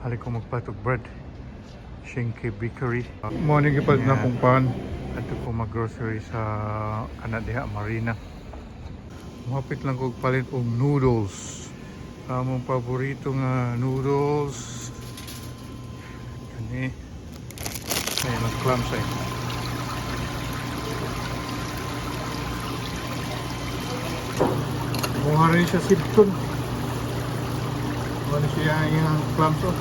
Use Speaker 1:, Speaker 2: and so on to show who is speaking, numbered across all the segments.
Speaker 1: Hali ko magpalit og bread. Shinki Bakery. Mo ni gipalit na akong pan. Adto ko mag-grocery sa kana diha, Marina. Muhapit lang ko palit og noodles. Among paborito nga noodles. Kani. Ay, mag-clams ay. Mukha rin siya sipton. Ano siya yung clams, oh.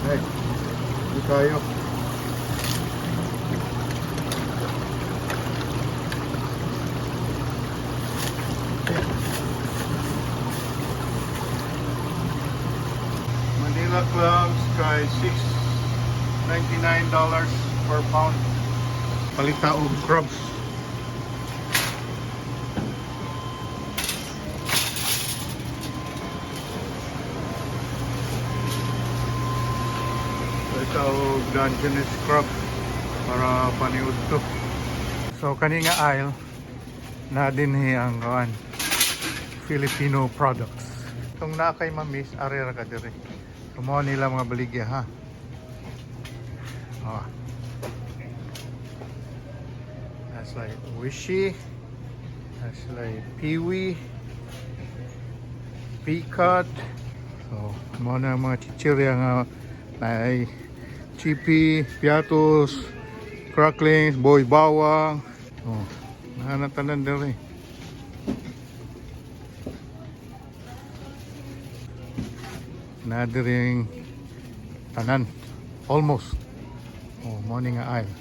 Speaker 1: Hey, di tayo. Okay. Manila clams kay $6.99 per pound. Palita og crabs. Palita og Dungeness crab para paniud to. So kani nga aisle na dinhi ang kuan, Filipino products. Kung naa kay ma-miss, ari ra ka diri. So mao nila mga baligya, ha. Oh. That's like Wishy. That's like Peewee. Peacock. So, mao na ang mga chichirya nga ay chippy, piatos, cracklings, boy bawang. Oh, naa tanan diri. Na diri tanan. Almost. Oh, mao ni nga aisle.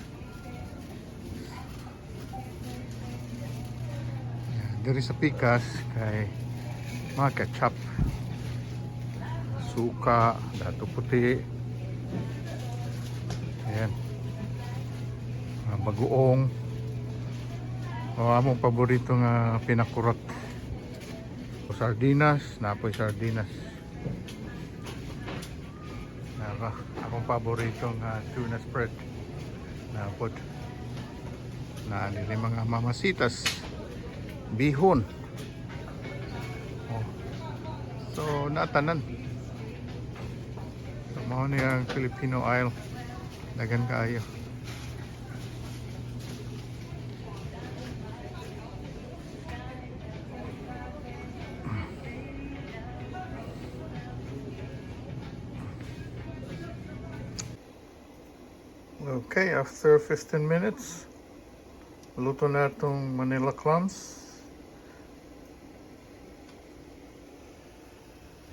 Speaker 1: Yeah, diri sa pikas kay mga ketchup. Suka, Datu Puti. Ayan. Mga bagoong. O among paborito nga pinakurot. O sardinas, napoy sardinas. Naka, akong paborito nga tuna spread. Napod. Na nila mga mamasitas. Bihon. Oh. So, natanan. So, mao ni ang Filipino aisle. Dagan kaayo. Okay, after 15 minutes, luto na itong Manila clams.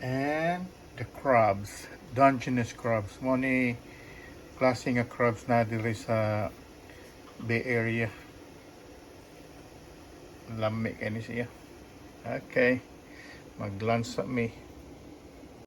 Speaker 1: And the crabs, Dungeness crabs. Mo ni klase nga crabs na diri sa Bay Area. Lami kay ni siya. Okay. Mag-lunch sa mi.